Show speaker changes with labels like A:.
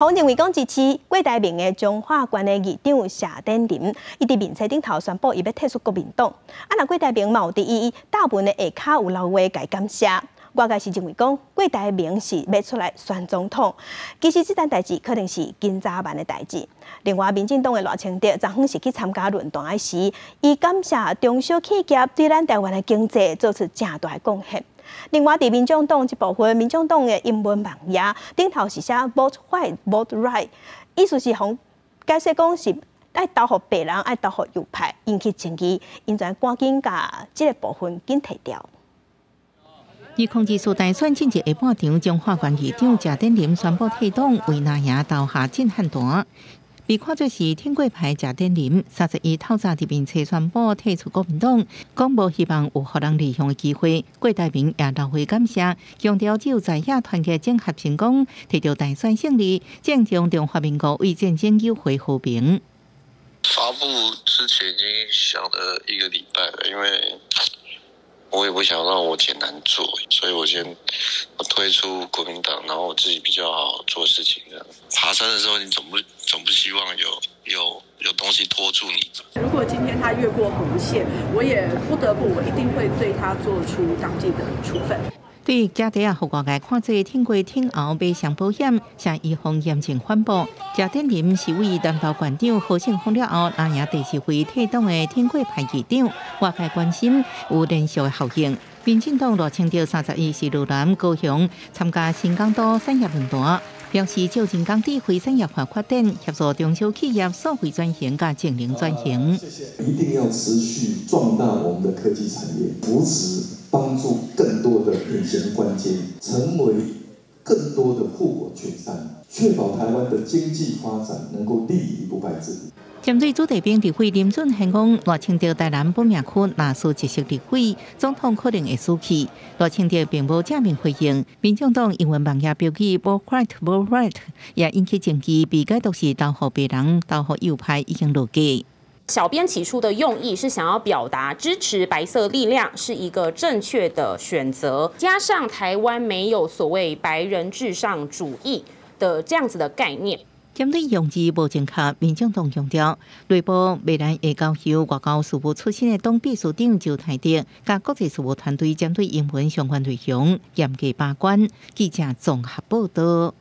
A: 予認為講支持郭台銘的彰化縣的議長謝典林，伊佇面冊頂頭宣布伊欲退出國民黨。啊，若郭台銘嘛有佇伊悼文的下跤有留話共伊感謝。外界是認為講郭台銘是欲出來選總統，其實這件代誌可能是今早辦的代誌。另外，民進黨的賴清德昨昏是去參加論壇的時，伊感謝中小企業對咱台灣的經濟做出誠大的貢獻。另外，佇民眾黨這部分，民眾黨的英文網頁頂頭是寫 “Vote White, Vote Right”，意思是予解釋講是愛投予白人，愛投予右派，引起爭議，𪜶就趕緊共這个部分緊提掉。
B: 2024大選進入下半場，彰化縣議長謝典林宣布退黨，為藍營投下震撼彈。被看做是挺郭派謝典林，31透早佇面冊宣布退出國民黨，講無希望有予人利用的機會。郭台銘也留話感謝，強調只有在野團結整合成功，提著大選勝利，正將中華民國為戰爭救回和平。
C: 發布之前已經想了一個禮拜了，因為我也不想讓我姐難做，所以我先我退出國民黨，然後我自己比較好做事情。這樣爬山的時候，你總不希望有東西拖住你。
D: 如果今天他越過紅線，我也不得不，我一定會對他做出黨紀的處分。
B: 對家底啊，予外界看做挺郭挺侯買雙保險，謝宜方嚴正反駁。謝典林是為南投縣長何勝峰了後，藍營第四位退黨的挺郭派議長，外界關心有連續的效應。民進黨賴清德31是落南高雄參加新港都產業論壇，表示借人工智慧產業化發展，協助中小企業數位轉型佮淨零轉型。
E: 一定要持續壯大我們的科技產業，扶持幫助更多的隱形冠軍，成為更多的護國群山，確保台灣的經濟發展能夠立於不敗之地。
B: 針對子弟兵立委林俊憲講，賴清德台南本命區若輸一席立委，總統可能會輸去。賴清德並無正面回應。民進黨英文網頁標記 “Vote White, Vote Right”，也引起爭議，被解讀是投予白人、投予右派已經落格。
F: 小編起初的用意是想要表達支持白色力量是一個正確的選擇，加上台灣沒有所謂白人至上主義的這樣子的概念。
B: 針對用字無正確，民進黨強調，內部未來會交由外交事務出身的黨秘書長周泰德，佮國際事務團隊針對英文相關內容嚴格把關。記者綜合報道。